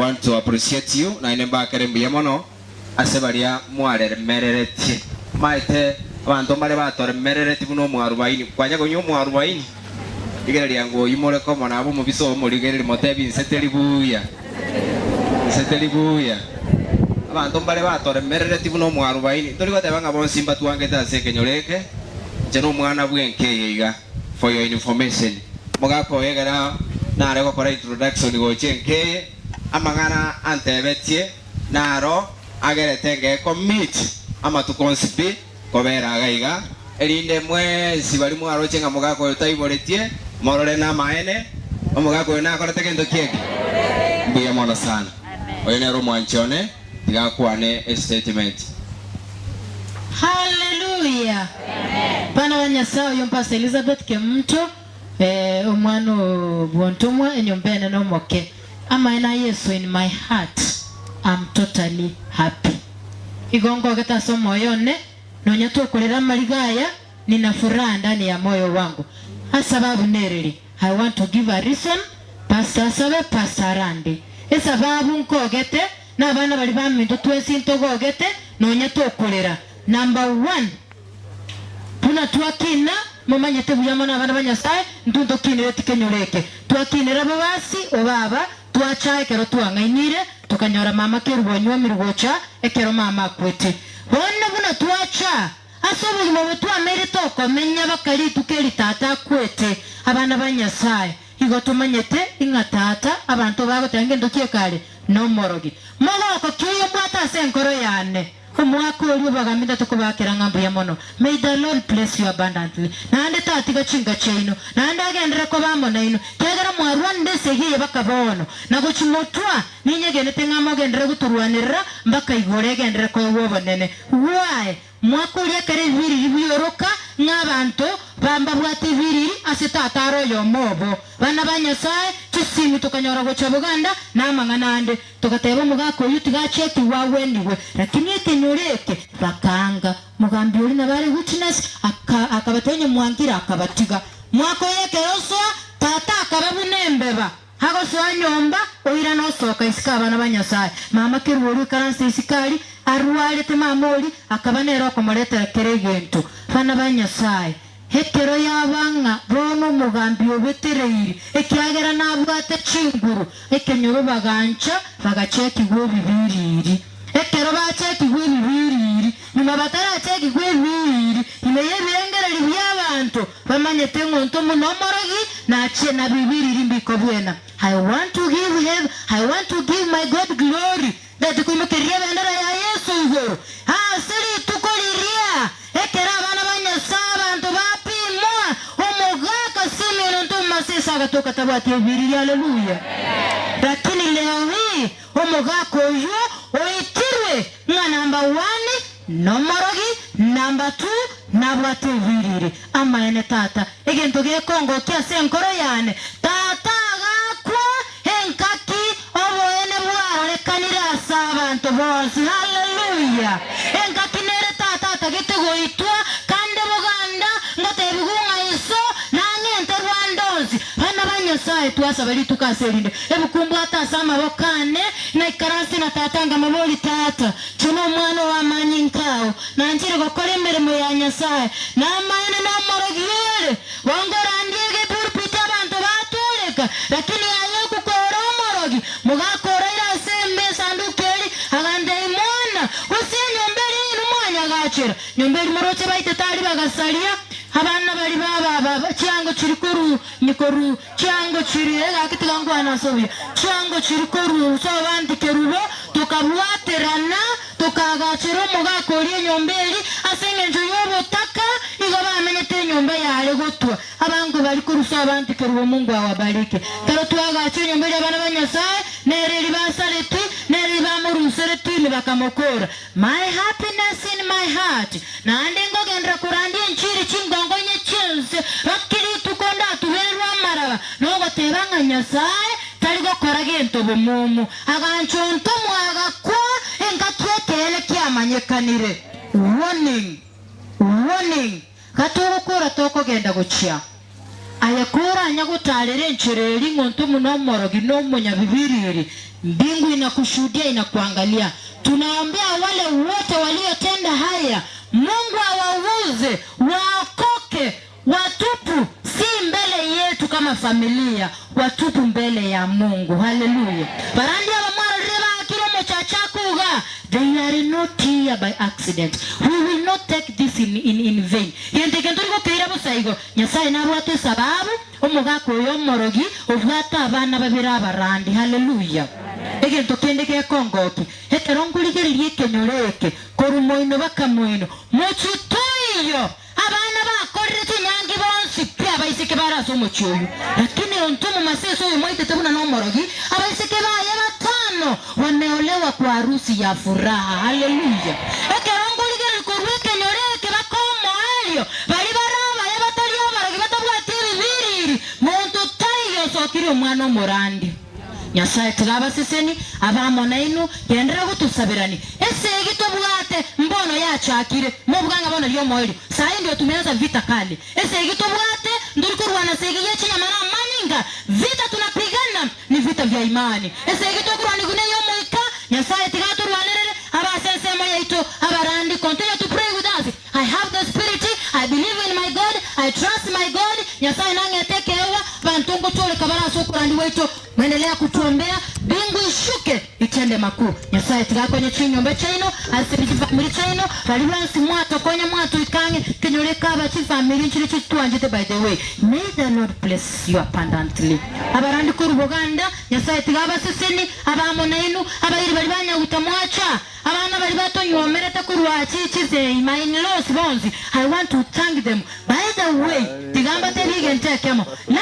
want to appreciate you naende mbakere mbuya mono ase baria mwaremereretie. Maete abanto mbare batoremereretie buna omwarubaini. Kwanya konywa omwarubaini? Rigereria ng'a oyio more komo nabwo omobisa oo morigererie motebi inse teri buya, inse teri buya. Abanto mbare batoremereretie buna omwarubaini. Ntori goteba ng'a bonsi mbatwangete ase ekenyoro eke, inche nomwana bw'enka eye iga, for your information. Mogaka oyo ekero nare gokora introduction gocha enka eye, amang'ana antebetie naro agerete ngecommit amatuko onsi pi kobera iga iga, erinde mwensi baria mwaroche ng'a omogaka oyo taiboretie, morore namaene, omogaka oyo nakorete gento ki eke? Mbuya mono sana. Oyo nere omwanchi one, tiga akwane estatement. Haleluya! Bana ba Nyasae, oyo Pastor Elizabeth Kemunto, eh, omwana o bw'ontomwa, enyomba enene omoke. Amaene a Yeso in my heart, am totally happy. Igo ngogete ase omoyo one, nonya tokorera amariga aya, nina furaha ndani ya moyo wangu. Asababu nereri, I want to give a reason, Pastor asabe, Pastor arande. Esababu nkogete, na abana baria baminto twensi ntogogete, nonya tokorera. Number one, buna twakina, momanyete buya mono abana ba Nyasae, intwe ntokinereti kenyoro eke. Twakinera bobasi, obaba, Twacha ekero twang'ainire, tokanyora mama kerubo onywomirwe gocha ekero mama akwete. Bono buna twacha ase obogima obo twameire tokomenya baka rituko eri tata akwete, abana ba Nyasae, igo tomanyete ing'a tata abanto bagoteba ngento ki ekare nomorogi. Mogoko ki oyo mbwate ase enkoro yane? Omwaka oria obagambi ntatokobakera ng'a mbuya mono. May the Lord bless you abundantly. Naende tatiga chinka chiaino, naende agenderere koba amo nainwe, kiagera mwarwanire esegi eye baka bono, na gochimotwa, ninyegenete ng'a mogenderere gotorwanerera mbaka igoro egenderere koegwa obonene. Why? Mwaka oria ekero ebibiriri bioroka ng'a abanto ba mbabwate ebiriri ase tata are oyomo obo, bana ba Nyasae, chisimi tokanyora gocha Buganda, na amang'ana ande. Togateba omogaka oyio tiga achekigwe agwenigwe, lakini ekenyoro eke bakaanga. Mogambi oria nabo are witness, aka akabatebia onye mwangire akabatiga. Mwaka oyo ekero osoa, tata akaba buna embeba, agosoa nyomba, oirana osoka isiko abana ba Nyasae. Mama kerwa oria oikaranse isiko aria, arwarete mama oria, akaba nere okomoretera kera egento. Bana ba Nyasae, Ekero yaba ng'a bono omogambi obetereiri, ekiagera nabwate chinguru, ekenyoro bagancha bagachekigwa ebibiriri. Ekero bachekigwa ebibiriri, nyuma batarachekigwa ebibiriri, ime y'ebirengererio bi'abanto bamanyete ng'a onto buna omorogi nachie na bibiriri mbikobwena. I want to give heav I want to give my God glory. Ndati koimokereria ebendera ya Yeso igoro ase rituko riria ekero abana ba Nyasae abanto bapimwa, omogaka Simeon onto omomasese agatoka tabwati ebiriri. Haleluya! Lakini leo hii omogaka oyio oitirwe ng'a number one nomorogi, number two nabwate ebiriri. Amaene tata, egento gekongokia ase enkoro yane, tata agakwa Engaki oboene bwarorekanire ase abanto bonsi. Haleluya! Engaki nere tata atagete goitwa, kande boganda, ngotebigwa ng'a iso nang'ente rwande onsi. Bana ba Nyasae, twasaba rituko ase erinde. Ebuku mbwate ase amaboko ane, naikaranse na tata nkamobori, Tata, inche nomwana oo amanyinga ao, nanchire gokora emeremo ya Nyasae, namaene nomorogi ore. Bongorandie egepulpiti abanto batooreka, lakini aye okukora omorogi, mogakora ira ase esanduki eri, agantebia, Mwana, gose enyomba eria inwe mwanyagachera, nyomba eria moroche baitete aria bagasaria abana baria baba chiango chiri koru koru chiango chiri egaki tiga nkwane ase obuya chiango chiri koru sobanti kerubo, tokabwaterana Tokaagachera omogaka oria enyomba eria ase engencho y'obotaka, igo bamenyete enyomba yare gotwa. Abanto baria korwa Sobanti kerwa Omongo awabariki. Ekero twagacha enyomba eria abana ba Nyasae, nere eria basareti, nere eria bamoruseretie ime bakamokora. My happiness in my heart. Naende nkogenderera korandia enchiri chingongo inye chi'ense, gaki rituko ndatubererwe amaraba, nogoteba ng'a Nyasae tari gokora gento bomomo. Agancha ontomwa agakwa engaki ekeene kiamanyekanire. Warning! Warning! Gatogokora tokogenda gochia. Aye koranya gotarera enchera eri ng'onto buna omorogi na omonyabibiriri, mbingu inakushuhudia inakuangalia. Tunaombea wale wote waliotenda haya, Mungu awauze, waokoke, watupu, si mbele yetu kama familia, watupu mbele ya Mungu. Haleluya. Barandi abamwarorire bakire omochachakuga, they are not here by accident. We will not take this in vain. Gento eke ntori gokeira bosa igo, Nyasaye nabwate esababu, omogaka oyo omorogi, obwate abana babere abarandi. Haleluya. Egento kende gekongoki, ekero nkorigereria ekenyoro eke, korwa moino baka moino, mochitoiyo, abana bakorire chinyangi bonsi pi abaiseke bare ase omochie oyio. Lakini onto omomasese oyo mwaitete buna nomorogi, abaiseke baye batano wameolewa kwa harusi ya furaha. Haleluya. Ekero nkorigereria korwa ekenyoro eke baka omoerio, bari bare abaye batari abarogi batabwati ebibiriri, monto taiyo osokire omwana omorandi. Nyasaye tiga abaseseni, abamo nainwe, genderera gotosaberani. Esegi tobwate mbono yachakire, mobwanga bono riomoerio. Sahi ndio tumeanza vita kali. Esegi tobwate nduri kurwana segi yechinyama na manyinga. Vita tunapigana ni vita vya imani. Esegi tokurwana gune yomoika, Nyasaye tiga turwanerere abasensemo yaito abarandi. Continue to pray with us. I have the spirit, I believe in my God, I trust my God. Nyasaye nangetekewa bantungu tole kabara sokurandi wetu. Mwendelea kutuombea bingu ishuke itende makuu. Nyasaye tiga kwenye chinyomba chaino asibiti family chaino bali wansi mwato konya mwato ikange kenyore kaba chi family chiri chitwanjete. By the way, may the Lord bless you abundantly. Abarandi kuru Buganda Nyasaye tiga abaseseni abamo nainu abayiri bali banyaguta mwacha abana bali batonyomerete kurwa chichize my in-laws bonzi. I want to thank them. By the way, tigamba tebige ntekemo na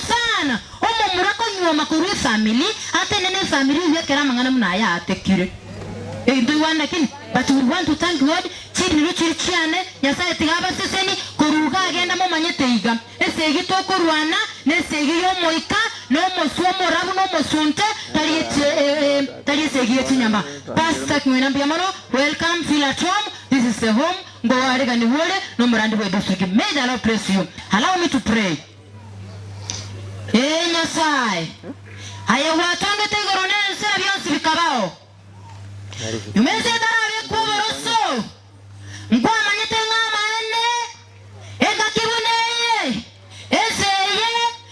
sana omo murako nyoma kuri family ate nene family yekera mangana muna ya atekire ndo iwana kini, but we want to thank God. Chini ruchiri chiane Nyasaye tiga abaseseni koruga agenda mumanyete iga esegi tokorwana nesegi yomoika nomosu omorabu nomosunte tari esegi yechinyama. Pastor Kimwena Mbiamano, welcome, feel at home. This is the home. Ngo arega ni wole no murandi we district. May the Lord bless you. Allow me to pray. Eh Nyasaye aya watangete igoro nense byonsi bikabao nyumeze darabe kuboroso ngwamanyete ngama ene ekakibuneye eseye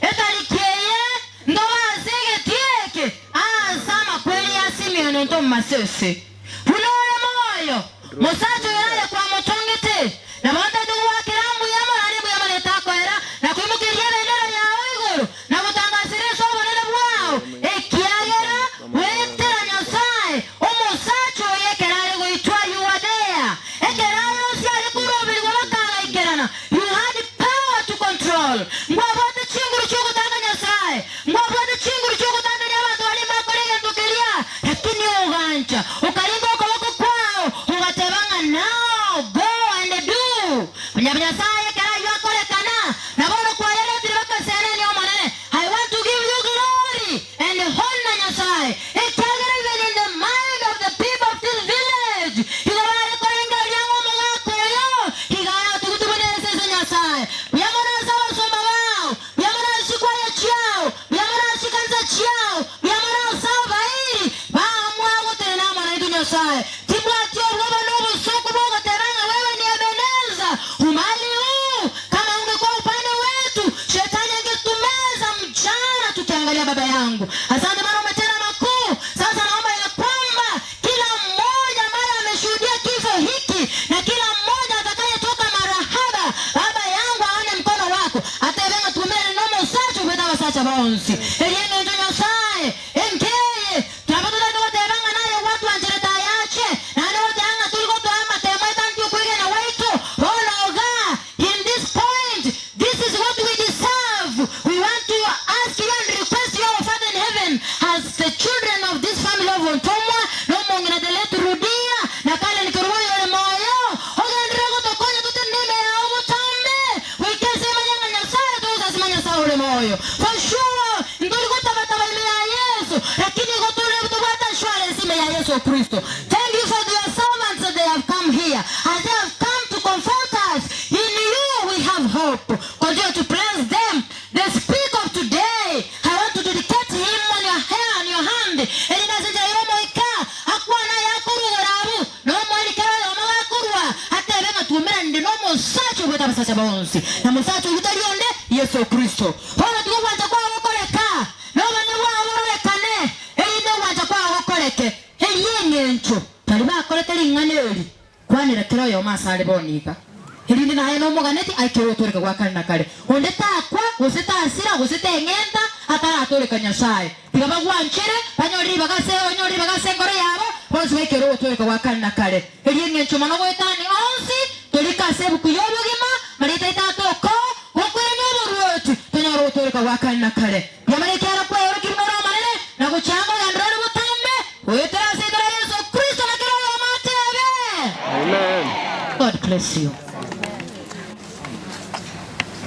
etalikeye ndobazegetieke asama kweli ya Simeon ndo masese unore moyo musacho yale kwa mutongete na banda duwakirambu yamara ribu yamanetakoera na kwimukiria bendera yawe iguru na gutangazira sobonere bwao ekiagera wetera Nyasaye omusacho yekerare goitwa you are there ekerare osiare kurobirwa bakagaikerana. You had power to control. Ngwabwate chinguru chogotanga Nyasaye ngwabwate chinguru chogotanga abantu bali bakoregentukiria lakini ogancha ukaringa okoboko kwao ugatebanga now go and do. Nyasaye kera yakorekana na bono kwayeretire bakasena ni omonene. I want to give you glory and honor Nyasaye ekiagera even in the mind of the people of this village higabare korengeria ng'omogaka oyo higaya tugutubonezeze Nyasaye byamona abasomba bao byamona chikwaya chiao byamona chikanza chiao byamona sabairi bamwagotere namwana itu Nyasaye tibwati obwoba n'obusuku bwogoteranga wewe ni Ebeneza umali huu kama ungekuwa upande wetu shetani angetumeza mchana tukiangalia. Baba yangu asante maana umetenda makuu. Sasa naomba ya kwamba kila mmoja ambaye ameshuhudia kifo hiki na kila mmoja atakayetoka marahaba baba yangu aone mkono wako atebenga tumere nomo sacho beta basacha bonsi erienge Nyasaye enkeye tunapotaka naye watu anjereta yache na ndio tuliko toama temweta ndio kuige na waitu onoga. In this point, this is what we deserve. We want to ask you and request you, our Father in heaven, as the children of this family of Ontomwa no mongina deletu rudia na kale nikiruwa yole moyo ogendere gotokonya tutenime ya obutambe wikesema nyanga Nyasaye tuzasima Nyasaye ule moyo for sure nduri kutabataba ime ya Yesu lakini gotule tubwata shwale sime ya Yesu Kristo. Thank you for your servants that they have come here as they have come to comfort us. In you we have hope. Continue to bless them. abasacha bonsi, na mosacha oyio tari onde, Yeso Kristo. Bono tiga ogwancha kwao gokoreka, na obonene bwao bororekane, erinde ogwancha kwao gokoreke. Erio engencho baria bakorete ring'ana eri, kwanera kera oyomo asare bono iga, erinde naye nomoganeti aikere ogotooreka gwa kare na kare. Onde takwa, gose tasira, gose teng'enta, ataratooreka Nyasae. Tiga bagwanchere, banyore ribaga ase banyore ribaga ase enkoro yabo, bonsi baikere ogotooreka gwa kare na kare. Erio engencho mono goetania onsi, torike ase ebuku y'obogima, marieta aito atokoo, gokoirania oboruoti, tonyore ogotooreka gwa kare na kare. Riamara ekiagera kwaeorokirwe nore Omonene, na gochia anga ogenderere ore botambe, goetera ase ekero Yeso Kristo na kera oyomo atebe. Amen. God bless you.